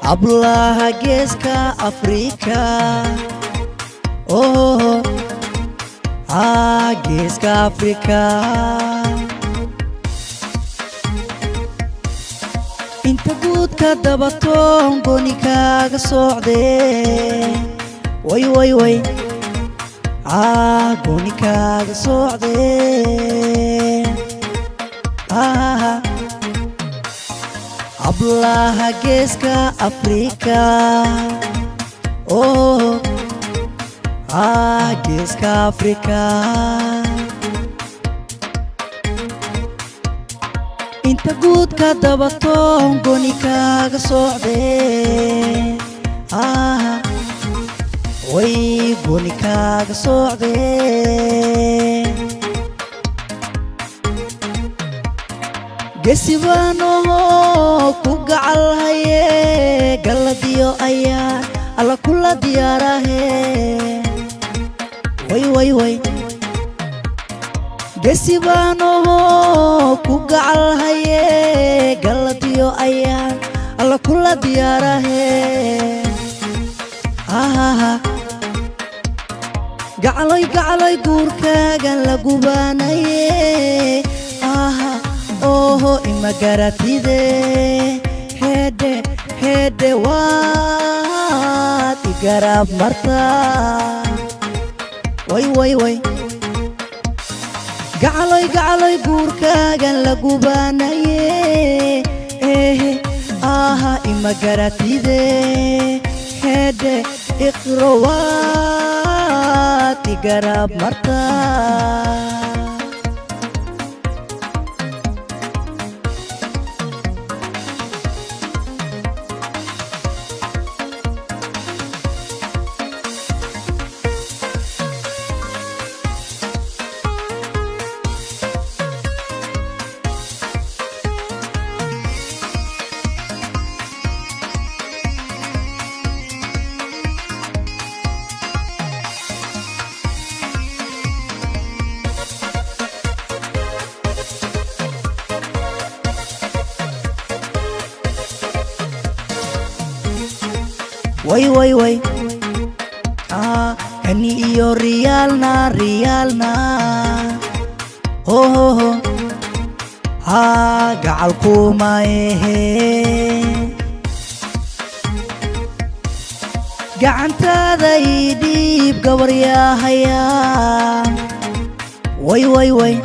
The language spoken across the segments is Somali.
Hablaha geeska Afrika, oh, ah, geeska Afrika. Inta guudka dabatoon gooni kaaga socdee, way way way, ah, gooni kaaga socdee. Ah, hablaha geeska Afrika, oh, ah, geeska Afrika. Inta guudka dabatoon gooni kaaga socdee, ah, way gooni kaaga socdee. Gesi baanoo ku gacal haye, galladiyo ayaa alla kula diyaarahe, way way way. Gesi baanoo ku gacal haye, galladiyo ayaa alla kula diyaarahe. Ah, gacaloy gacaloy guurkaagan lagu baanaye, ah, oho, ima garatide, hedhe hedhe, waad igarab martaa, way way way. Gacaloy gacaloy guurkaagan lagu baanaye, ehe, aha, ima garatide, hedhe, iqro, waad igarab martaa. Way way way, ah, kani iyo riyaalna riyaalna, ho ho ho, ha, gacalkuma ehe. Gacantaada ii dhiib gabaryahaya, way way way,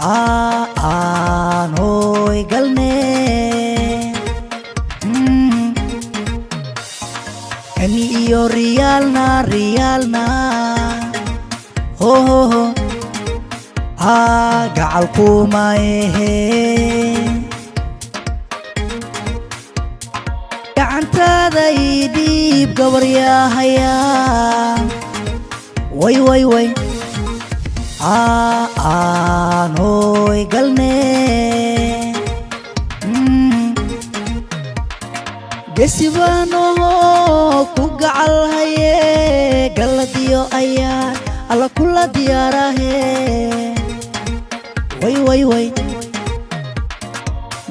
ah, aan hooy galne. Kani iyo riyaalna riyaalna, ho ho ho, ha, gacalkuma ehe. Gacantaada ii dhiib gabaryahaya, way way way, ah, aan hooy galne. Gesi baanoo ku gacal haye, galladiyo ayaa alla kula diyaarahe, way way way.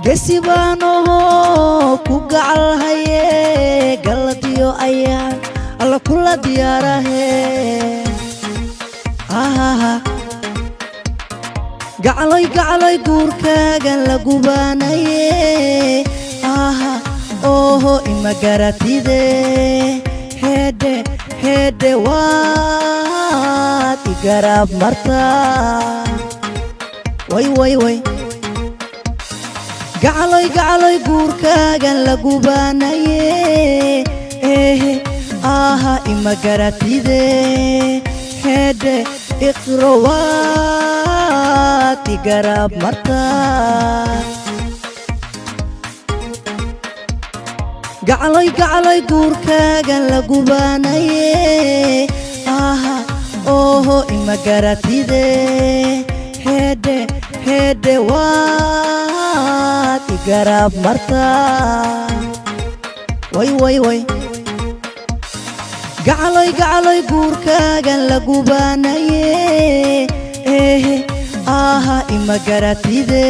Gesi baanoo ku gacal haye, galladiyo ayaa alla kula diyaarahe. Ah, gacaloy gacaloy guurkaagan lagu baanaye, ah, oho, ima garatide, hedhe hedhe, waad igarab martaa, way way way. Gacaloy gacaloy guurkaagan lagu baanaye, ehe, aha, ima garatide, hedhe, iqro, waad igarab martaa. Gacaloy gacaloy guurkaagan lagu baanaye, aha, oho, ima garatide, hedhe hedhe, waad igarab martaa, way way way. Gacaloy gacaloy guurkaagan lagu baanaye, ehe, aha, ima garatide,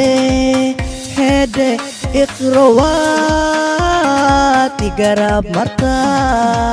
hedhe, iqro, waad Waad igaraab martaa.